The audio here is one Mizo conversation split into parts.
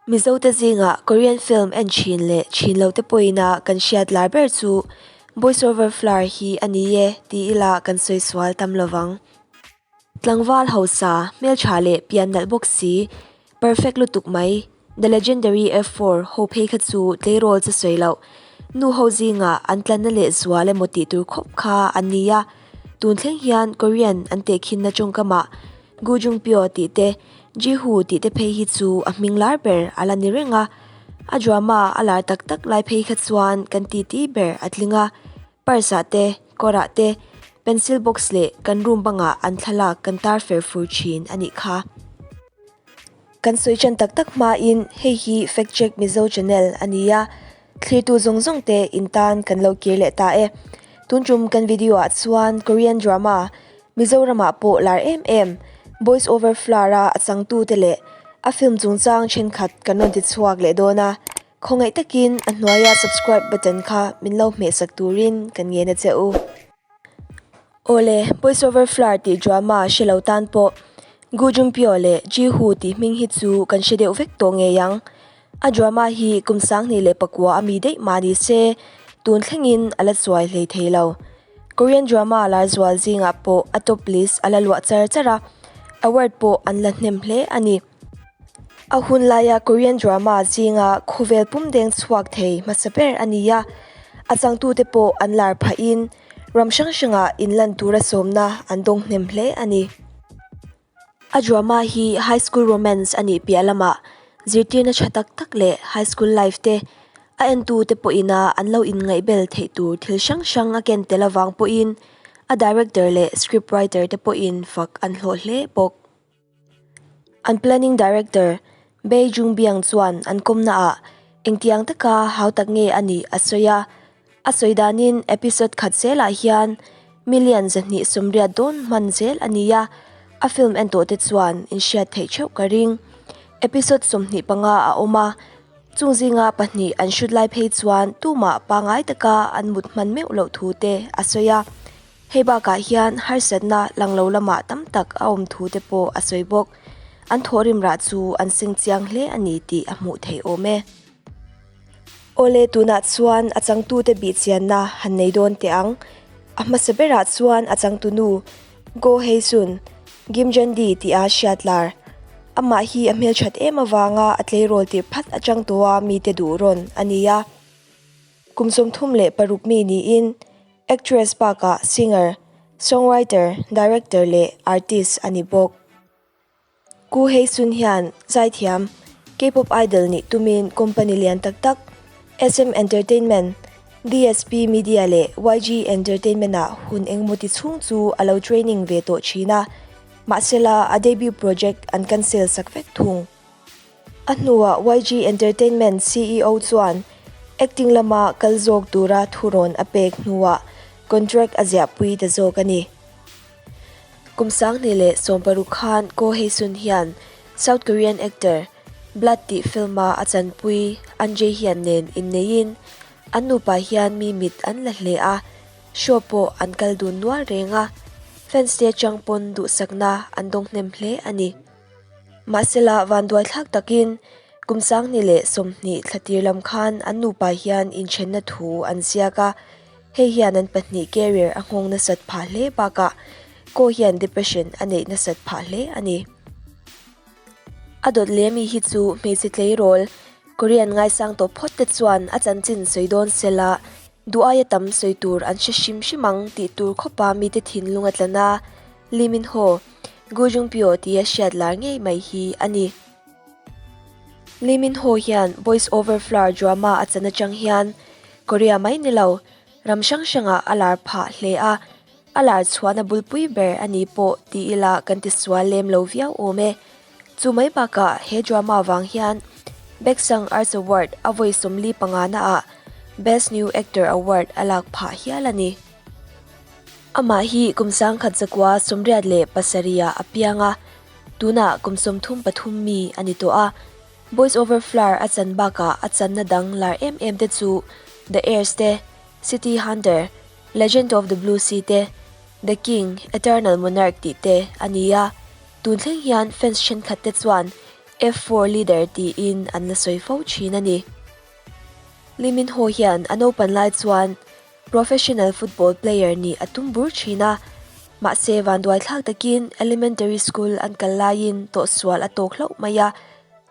Mizote zingah Korean film en thin leh thin lote pawhina kan hriat lar ber chu Boys Over Flower hi a ni e ti ila kan sawi sual tam lovang. Tlangval hausa, hmeltha leh pian nalh bawk si, perfect lutuk mai, The Legendary F4 ho phei kha chu tleirawl chu sawi loh, nu ho zingah an tlanna leh zual emaw tih tur khawp kha an ni a, tun thleng hian Korean an tehkhinna tawngkamah Gu Jung-pyo tih te, Ji Hoo tih te phei hi chu a hming lar ber a la ni reng a, a drama a lar tak tak lai phei kha chuan kan titi ber a tling a, purse ah te, kawr ah te, pencil box leh kan room bangah an thlalak kan tar fer fur thin a nih kha. Kan sawi ṭan tak tak hmain hei hi Fact Check Mizo channel a ni a, thlirtu zawng zawng te in tan kan lo kir leh ta e. Tun tum kan video ah chuan Korean drama Mizoramah pawh lar em em Boys Over Flower a a changtute leh a film chungchang thenkhat kan rawn ti chhuak leh dawn a, khawngaih takin a hnuaia subscribe button kha min lo hmehsak turin kan ngen a che u. Awle, Boys Over Flower tih drama hre lo tan pawh Gu Junpyo leh Ji Hoo tih hming hi chu kan hre deuh vek tawh ngei ang. A drama hi kum 2009 a mi daih mah ni se, tun thlengin a la chuai hlei thei lo. Korean drama lar zual zingah pawh a top list a la luah char char a, award pawh an la hnem hle a ni. A hun laia Korean drama zinga khawvel pum deng chhuak thei hmasa ber a ni a, a changtute pawh an lar phahin ram hrang hrangah inlan tura sawmna an dawng hnem hle a ni. A drama hi high school romance a nih piah lamah zirtirna tha tak tak leh high school life te a entute pawhina an lo inngaihbel theih tur thil hrang hrang a ken tel avang pawhin a director leh script writer te pawhin fak an hlawh hle bawk. An Planning Director Bae Jung Byung chuan an kawmnaah engtiang taka hau tak nge a nih a sawi a. A sawi danin episode khat zelah hian million 280 dawn hman zel a ni a, a film en tawhte chuan inhriat theih theuh ka ring. Episode 25 a awm a, chung zinga pahnih an shoot lai phei chuan tumah pangngai taka an mut hman meuh loh thu te a sawi a. Hei bakah hian harsatna lang lo lamah tam tak a awm thu te pawh a sawi bawk. An thawhrim rah chu an seng chiang hle a ni tih a hmuh theih awm e. Awle tunah chuan a changtute bihchianna han nei dawn teh ang. A hmasa berah chuan a changtunu Go Hae-sun, Kim Jan-di tih a hriat lar. Amah hi a hmelthat em avanga a tleirawl tirh phat atang tawha mite duh rawn a ni a. Kum 36 mi niin Actress bakah singer, songwriter, director leh artist a ni bawk. Koo Hae Sun hian zaithiam, K-pop idol nih tumin company lian tak tak SM Entertainment, DSP Media leh YG Entertainment-ah hun engemaw ti chhung chu a lo training ve tawh thin a, mahsela a debut project an cancel sak vek thung. A hnuah YG Entertainment ceo chuan acting lama kal zawk tura thurawn a pek hnuah contract a ziahpui ta zawk a ni. Kum 2016 khan Ko Hae-sun hian South Korean actor Blood tih film-a a chanpui An Jae-hyun nen inneiin an nupa hian mi mit an la hle a, show pawh an kal dun nual reng a, fans te atang pawn duhsakna an dawng hnem hle a ni. Mahsela vanduaithlak takin kum 2020 thlatir lam khan an nupa hian inthenna thu an ziak a, hei hian an pahnih career a nghawng nasat phah hle bakah Ko hian depression a neih nasat phah hle a ni. A dawt leh mi hi chu hmeichhe tleirawl Korean ngaisang tawh phawt te chuan a chanchin sawi dawn sela duh aia tam sawi tur an hre hrim hrim ang tih tur khawpa mite thinlung a tlan a, Lee Min Ho, Gu Jung-pyo tia hriat lar ngei mai hi a ni. Lee Min Ho hian Boys Over Flower drama a chan atang hian Korea mai ni lo, ram hrang hrangah a lar phah hle a, a lar chhuahna bulpui ber a ni pawh ti ila kan ti sual lem lo viau awm e. Chu mai bakah he drama vang hian Baeksang Arts Award a vawi 45 naah Best New Actor Award a lak phah hial a ni. Amah hi kum 1987 ah a piang a, tunah kum 33 mi a ni tawh a. Boys Over Flower a chan bakah a channa dang lar em em te chu The Heirs te, City Hunter, Legend of the Blue Sea te, The King, Eternal Monarch tih te a ni a. Tun thleng hian fans thenkhat te chuan. F4 leader tiin an la sawi fo thin a ni. Lee Min Ho hian a naupan lai chuan professional football player nih a tum bur thin a, mahse vanduai thlak takin elementary school an kal laiin tawhsual a tawk hlauh mai a,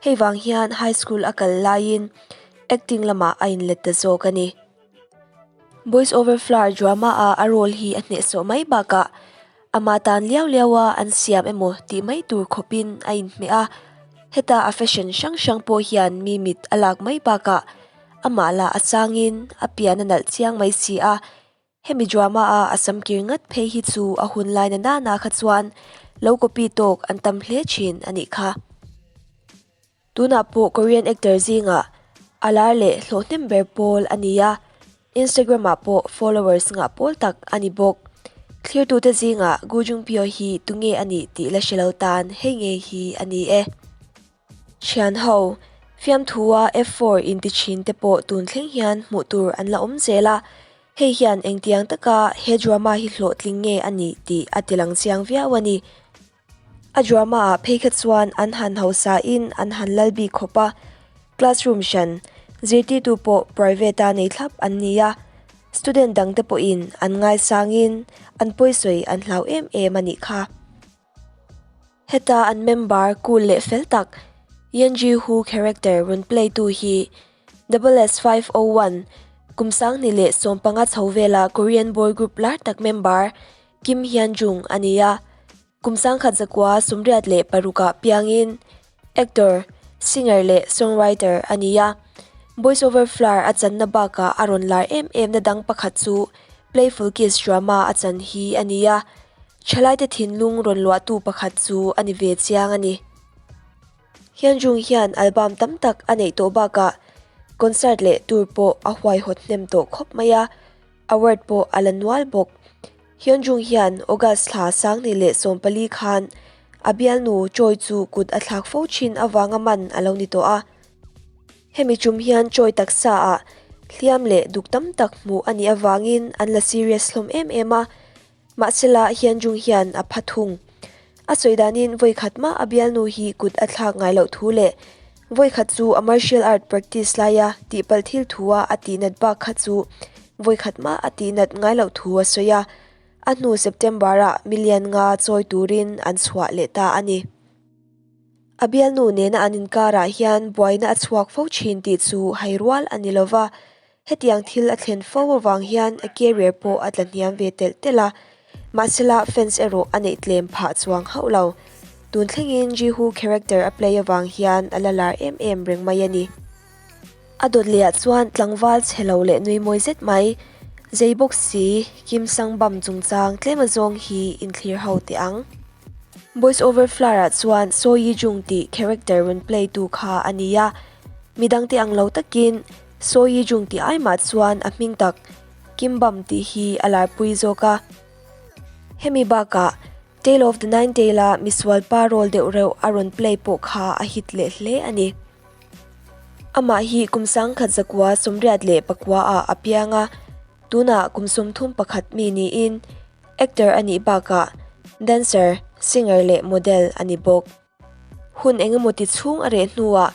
hei vang hian high school a kal laiin acting lamah a inlet ta zawk a ni. Boys Over Flower drama a a role hi a hnehsawh mai bakah ama tan liau liau a an siam emaw tih mai tur khawpin a inhmeh a, heta a fashion hrang hrang pawh hian mi mit a lak mai bakah amah lah a changin a pian a nalh chiang mai si a, hemi drama a a samkir ngat phei hi chu a hun lai na nana kha chuan lo copy tawk an tam hle thin a nih kha. Tunah pawh Korean actor zingah a lar leh hlawhhnem ber pawl a ni a, Instagram ah pawh followers ngah pawl tak a ni bawk. Thlirtute zingah Gu Jung-pyo hi tunge a nih tih la hre lo tan hei ngei hi a ni e. Thian ho, fiamthua F4 inti thin te pawh tun thleng hian hmuh tur an la awm zel a, hei hian engtiang taka he drama hi hlawhtling nge a nih tih a tilang chiang viau a ni. A drama ah phei kha chuan an han hausa in an han lal bik khawp a, classroom hran, zirtirtu pawh private a nei thlap an ni a, student dang te pawhin an ngaisang in an pawisawi an hlau em em a nih kha. Heta an member cool leh fel tak Yeon Ji Hoo character rawn play tu hi Double S 501 kum 2015 chho vela Korean boy group lar tak member Kim Hyun Jung a ni a, kum 1986 ah piangin actor, singer leh songwriter a ni a. Boys Over Flower a channa bakah a rawn lar em em na dang pakhat chu Playful Kiss drama a chan hi a ni a, thalaite thinlung rawn luahtu pakhat chu a ni ve chiang a ni. Hyun Jung hian album tam tak a neih tawh bakah concert leh tour pawh a huaihawt hnem tawh khawp mai a. Award pawh a la nual bawk. Hyunjung hian August thla 2014 khan a bialnu Choi chu kut a thlak fo thin avanga man a lo ni tawh a. Hemi tum hian Choi taksa ah hliam leh duk tam tak hmuh a nih avangin an la serious hlawm em em a. Mahsela Hyunjung hian a pha thung. A sawi danin vawi khat mah a bialnu hi kut a thlak ngai loh thu leh vawi khat chu a martial art practice laia tihpalh thil thua a tihnat bak kha chu vawi khat mah a tihnat ngai loh thu a sawi a. A hnu September-ah million nga chawi turin an chhuah leh ta a ni. A bialnu nena an inkarah hian buaina a chhuak fo thin tih chu hai rual a ni lova, Hetiang thil a thlen fo avang hian a career pawh a tla hniam ve telh telh a, mahsela fans erawh a neih tlem phah chuang hauh lo. Tun thlengin Jihu character a play avang hian a la lar em em reng mai a ni. A dawt lehah chuan tlangval chhe lo leh nui mawi zet mai, zei bawk si, Kim Sang Bam chungchang tlem azawng hi inthlir ho teh ang. Boys Over Flower ah chuan So Yi Jung tih character rawn play tu kha a ni a, midangte ang lo takin So Yi Jung tih ai mah chuan a hming tak Kim Bam tih hi a larpui zawk a. Hemi bakah Tale of the Nine Tail a misual pa role deuh reuh a rawn play pawh kha a hit leh hle a ni. Amah hi kum 1989 ah a piang a, tunah kum 31 mi niin actor a nih bakah dancer, singer leh model a ni bawk. Hun engemaw ti chhung a reh hnuah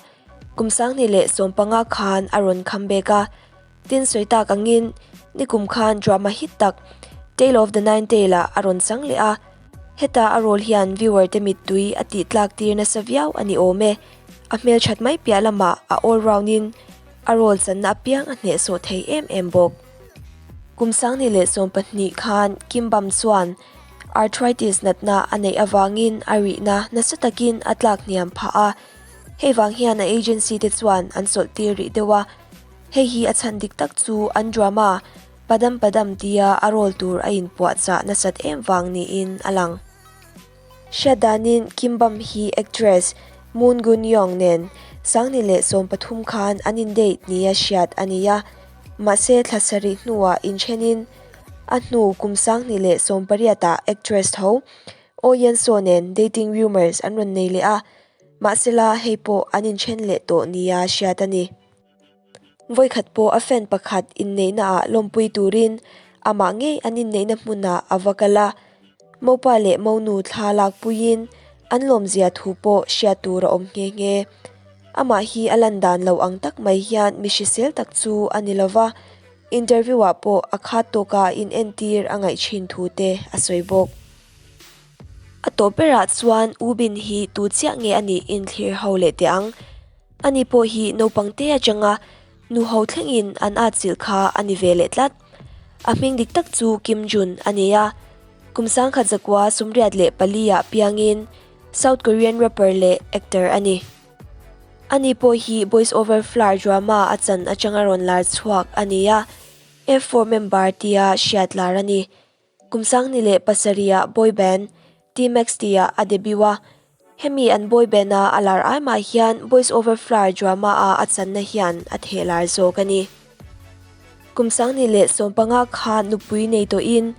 kum 2015 khan a rawn come back a, tin sawi tak angin nikum khan drama hit tak Tale of the Nine Tail ah a rawn chang leh a, heta a role hian viewer te mittui a tih tlak tir nasa viau a ni awm e, a hmelthat mai piah lamah a all round in a role channa apiang a hnehsawh thei em em bawk. Kum 2012 khan Kim Bam chuan Arthritis natna a neih avangin a rihna nasa takin a tlak hniam phah a, hei vang hian a agency te chuan an chawlh tir rih deuh a, hei hi a chhan dik tak chu an drama Padam Padam tia a role tur a inpuahchah nasat em vang niin a lang. Hriat danin Kim Bam hi actress Moon Geun Young nen 2013 khan an indate nia hriat a ni a, mahse thla sarih hnuah inthenin A hnu kum 2018 ah actress tho Oh Yeon Soo nen dating rumours an rawn nei leh a, mahsela hei pawh an inthen leh tawh nia hriat a ni. Vawikhat pawh a fan pakhat inneihna ah lawmpui turin amah ngei an inneihna hmunah a va kal a, mopa leh monu thla lakpuiin. An lawmzia thu pawh hriat tur a awm nghe nghe. Amah hi a lan dan lo ang tak mai hian mi hrisel tak chu a ni lo va, interview ah pawh a khat tawka inentir a ngaih thin thu te a sawi bawk. A tawp berah chuan U Bin hi tu chiah nge a nih inthlir ho leh teh ang. Ani pawh hi naupang te atanga nu ho thlengin an atchilh kha a ni ve leh tlat. A hming dik tak chu Kim Jun a ni a, kum 1964 ah piangin South Korean rapper leh actor a ni. Ani pawh hi Boys Over Flower drama a chan atanga rawn lar chhuak a ni a, F4 member tia hriat lar a ni. Kum 2007 ah boy band T-Max tia a debut a, hemi an boy band a a lar ai mah hian Boys Over Flower drama a a channa hian a theh lar zawk a ni. Kum 2015 kha nupui nei tawhin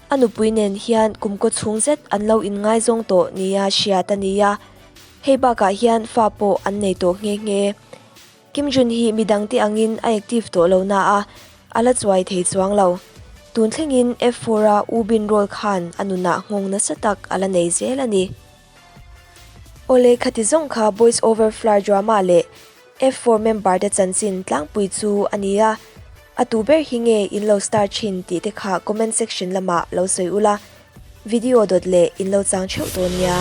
a nupui nen hian kum kaw chhung zet an lo inngaizawng tawh nia hriat a ni a, hei bakah hian fa pawh an nei tawh nghe nghe. Kim Jun hi midangte angin a active tawh lo na a, a la chuai thei chuang lo. Tun thlengin F4 a U Bin role khan a nunah nghawng nasa tak a la nei zel a ni. Awle khati zawng kha Boys Over Flower drama leh F4 member te chanchin tlangpui chu a ni a, a tu ber hi nge in lo star thin tih te kha comment section lamah lo sawi ula, video dawt leh in lo chang theuh dawn nia.